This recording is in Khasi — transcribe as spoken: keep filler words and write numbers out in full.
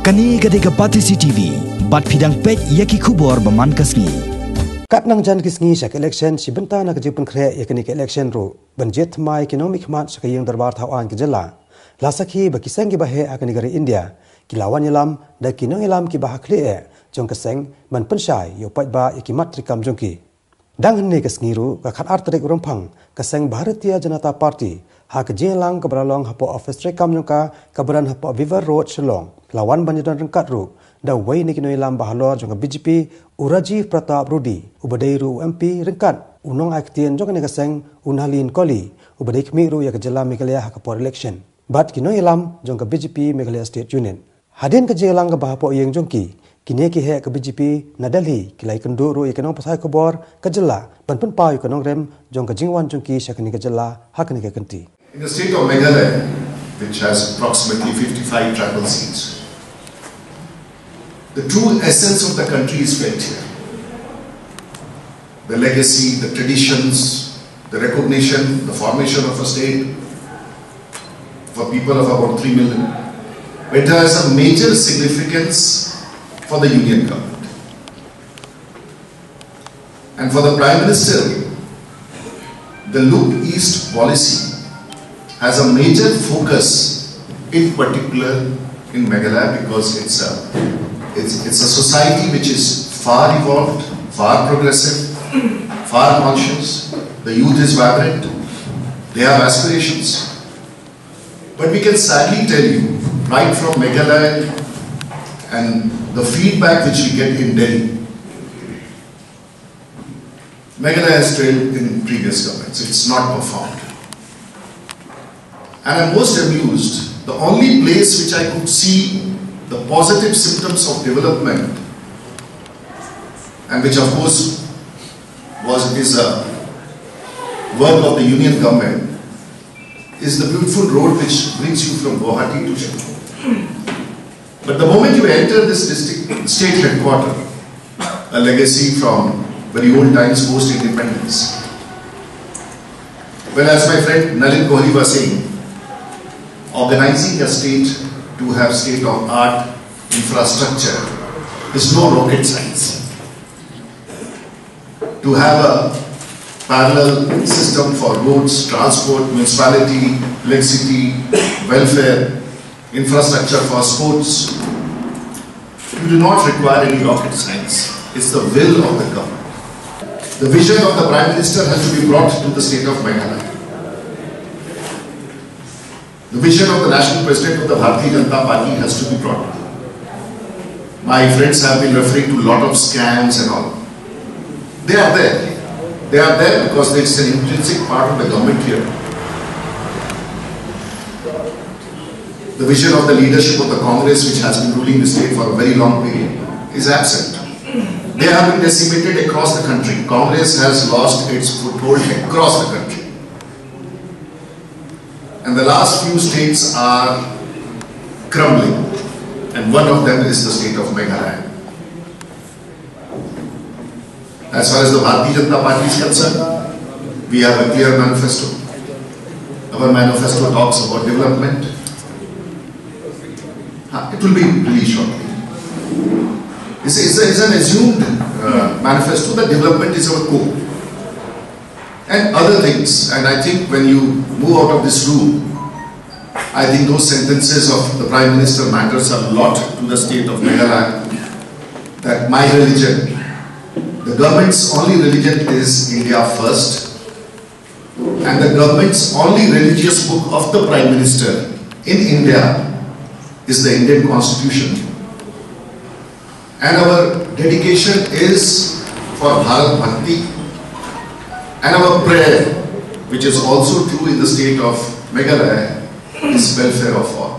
Kane ka dei ka Batesi T V, bad phi dang peit ïa ki khubor ba man ka sngi. Katba nang jan ki sngi sha ka election, shi bynta na ka jingpynkhreh ïa kane ka election ruh ban jied thymmai ki nongmihkhmat sha ka ïing dorbar thaw aiñ ka jylla. La sakhi ba ki seng kiba heh ha kane ka ri India ki la wan ïalam da ki nongïalam kiba ha khlieh jong ka seng ban pynshai ïa u paidbah ïa ki mat treikam jong ki. Dang hynne ka sngi ruh, ka khatar tarik Rymphang, ka seng Bharatiya Janata Party ha ka jingïalang kaba la long hapoh office treikam jong ka, kaba don hapoh Weaver Road, Shillong, la wan ban ïadon ryngkat ruh da uwei na ki nongïalam bahalor jong ka B J P, u Rajiv Pratap Rudy, uba dei ruh u M P ryngkat u nongai ktien jong kane ka seng, u Nalin Kohli, uba dei khmih ruh ïa ka jylla Meghalaya ha ka por election, bad ki nongïalam jong ka B J P Meghalaya State Unit. Hadien ka jingïalang kaba hapoh ïing jong ki, kine ki heh ka B J P na Delhi ki la ïakynduh ruh ïa ki nongpathai khubor ka jylla ban pynpaw ïa ka nongrim jong ka jingwan jong ki sha kane ka jylla ha kane ka kynti. In the state of Meghalaya, which has approximately fifty-five tribal seats, the true essence of the country is felt here. The legacy, the traditions, the recognition, the formation of a state for people of about three million. It has a major significance for the Union government. And for the Prime Minister, the Look East policy has a major focus, in particular in Meghalaya, because it's a, it's, it's a society which is far evolved, far progressive, far conscious. The youth is vibrant, they have aspirations. But we can sadly tell you, right from Meghalaya and the feedback which we get in Delhi, Meghalaya has trailed in previous governments. It's not performed. And I'm most amused, the only place which I could see the positive symptoms of development, and which of course was, is a work of the union government, is the beautiful road which brings you from Guwahati to Shillong. But the moment you enter this district, state headquarter, a legacy from very old times post-independence, well, as my friend Nalin Kohli was saying, organizing a state to have state-of-art infrastructure is no rocket science. To have a parallel system for roads, transport, municipality, electricity, welfare, infrastructure for sports, you do not require any rocket science. It's the will of the government. The vision of the Prime Minister has to be brought to the state of Meghalaya. The vision of the National President of the Bharatiya Janata Party has to be brought. My friends have been referring to a lot of scams and all. They are there. They are there because it's an intrinsic part of the government here. The vision of the leadership of the Congress, which has been ruling the state for a very long period, is absent. They have been decimated across the country. Congress has lost its foothold across the country. And the last few states are crumbling, and one of them is the state of Meghalaya. As far as the Bharatiya Janata Party is concerned, we have a clear manifesto. Our manifesto talks about development. Huh, it will be released shortly. It's, it's, a, it's an assumed uh, manifesto that development is our core. And other things. And I think when you move out of this room, I think those sentences of the Prime Minister matters a lot to the state of Meghalaya. That my religion, the government's only religion is India first, and the government's only religious book of the Prime Minister in India is the Indian Constitution. And our dedication is for Bharat Bhakti. And our prayer, which is also true in the state of Meghalaya, is welfare of all.